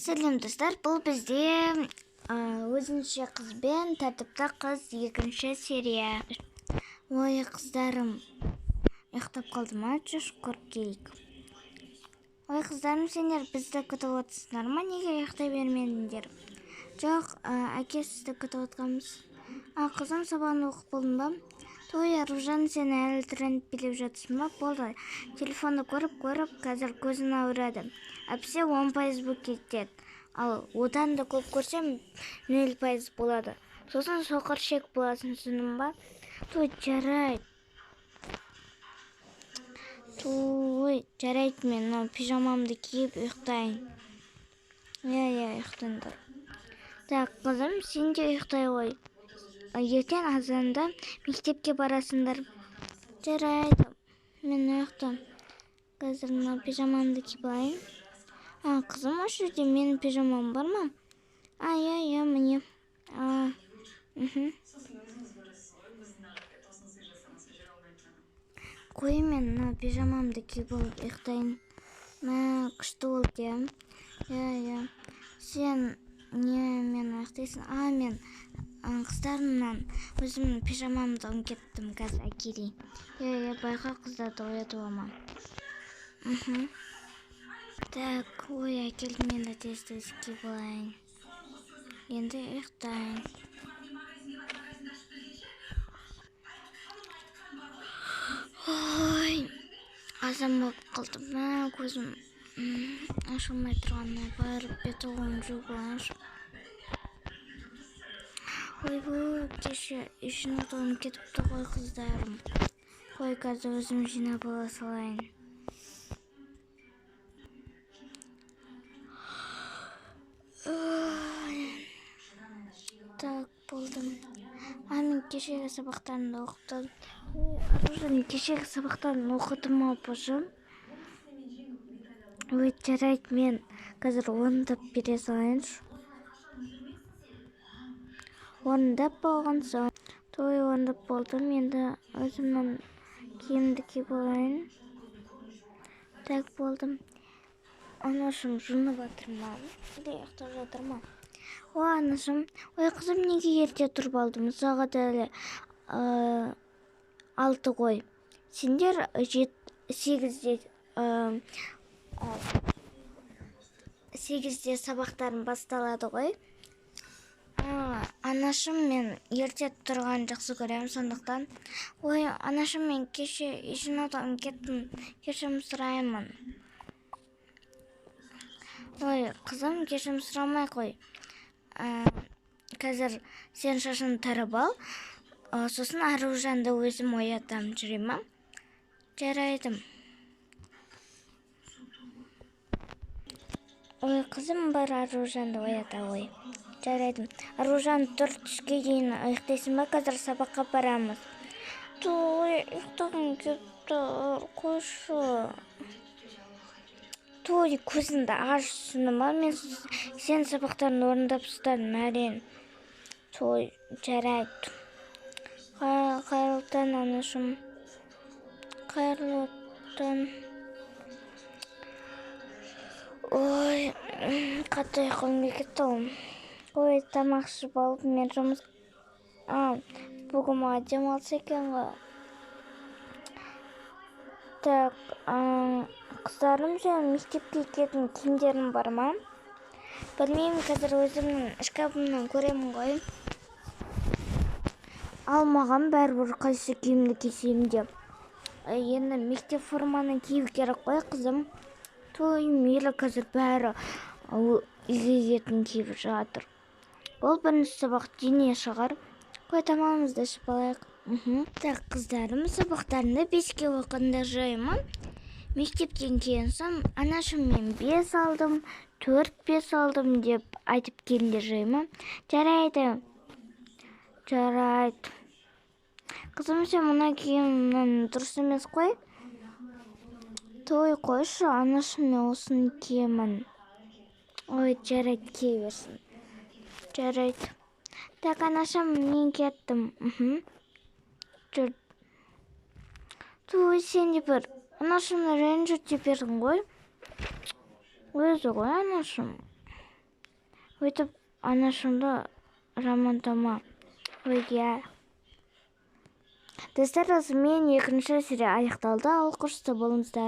Сәлем, достар! Бұл бізде «Өзінше қыз бен тәртіпті қыз» екінші серия. Ой, қыздарым ұйықтап қалды ма? Жүрші, көріп келейік. Ой, қыздарым, сендер бізді күтіп отырсыңдар ма? Неге ұйықтай бермедіңдер? Жоқ, әке, сізді күтіп отырғанбыз. А, қызым, сабағыңды оқып болдың ба? Той, Аружан, сен әлі тренд билеп жатырсың ба? Болды, телефонды көріп көріп қазір көзің ауырады, әпсе 10% болып кетеді. Ал одан да көп көрсем, 0% болады, сосын соқыр шек боласың, түсіндің ба? Той, жарайды. Той, жарайды, мен мынау пижамамды киіп ұйықтайын. Иә, ұйықтаңдар. Так, қызым, сен де ұйықтай ғой, ертең азанда мектепке барасыңдар. Жарайды, мен ұйықтаймын. Қазір мына пижамамды киіп алайын. А, қызым, осы жерде менің пижамам бар ма? А, иә, міне. А, мхм. Қой, мен мына пижамамды киіп алып ұйықтайын. Мә, күшті болды, иә. Сен не мен ұйықтайсың? А, мен қыздарымнан өзімнің пижамамды ұмытып кеттім, қазір әкелейін. Иә, байқа, қыздарды оятып алма. Мхм. Так, ой, әкелдім, енді тез тез киіп алайын, енді ұйықтайын. Ой, азан болып қалды. Мә, көзім ашылмай тұрғанына, барып бет қолымды жуып алайыншы. Ойбой, кеше үй жинауды ұмытып кетіпті ғой қыздарым. Қой, қазір өзім жинап ала салайын. Так, болдым. А, мен кешегі сабақтарымды оқып. Ой, Аружан, кешегі сабақтарын оқыдым ау, божым. Ой, жарайды, мен қазір орындап бере салайыншы. Орындап болған соң, той, орындап болдым, енді өзімнің киімді киіп алайын. Так, болдым. Анашым жуынып жатыр ма или ұйықтап жатыр ма? О, анашым! Ой, қызым, неге ерте тұрып алдың? Сағат әлі 6 ғой. Сендер 8-де, 8-де сабақтарың басталады ғой. Анашым, мен ерте тұрғанды жақсы көремін, сондықтан. Ой, анашым, мен кеше үй жинауды ұмытып кеттім, кешірім сұраймын. Ой, қызым, кешірім сұрамай қой. Қазір сен шашыңды тарап ал, сосын Аружанды өзім оятамын, жүре ма? Жарайды. Ой, қызым, бар, Аружанды оята ғой. Жарайды. Аружан, тұр, түске дейін ұйықтайсың ба? Қазір сабаққа барамыз. Той, ұйықтағым келіп тұр, қойшы. Той, көзіңді аш, түсіндің ба? Мен сенің сабақтарыңды орындап тастадым әрең. Той, жарайды. Қайырлы таң, анашым. Қайырлы таң. Ой, қатты ұйқым келіп кетті ғой. Ой, тамақ ішіп алып, мен жұмыс. А, бүгін маған демалыс екен ғой. Так, қыздарым, сен мектепке киетін киімдерің бар ма? Білмеймін, қазір өзімнің шкафымнан көремін ғой. Ал маған бәрібір, қайсы киімді кисем де. Енді мектеп форманы кию керек қой, қызым. Той, мейлі, қазір бәрі үйге киетін киіп жатыр. Ол бірінші сабақ дене шығар. Қой, тамағымызды ішіп алайық. Мхм. Так, қыздарым, сабақтарыңды 5-ке оқыңдар, жай ма? Мектептен келген соң, анашым, мен 5 алдым, 4, 5 алдым деп айтып келіңдер, жай ма? Жарайды. Жарайды. Қызым, сен мына киімің дұрыс емес қой. Той, қойшы, анашым, мен осыны киемін. Ой, жарайды, кие берсін. Жарайды. Так, анашым, мен кеттім. Мхм. Жүр. Той, сен де бір анашымды ренжіте бердің ғой. Өзі ғой, анашым. Өйтіп анашыңды жамандама. Ой, иә. Достар, осымен екінші серия аяқталды. Ал қош болыңыздар.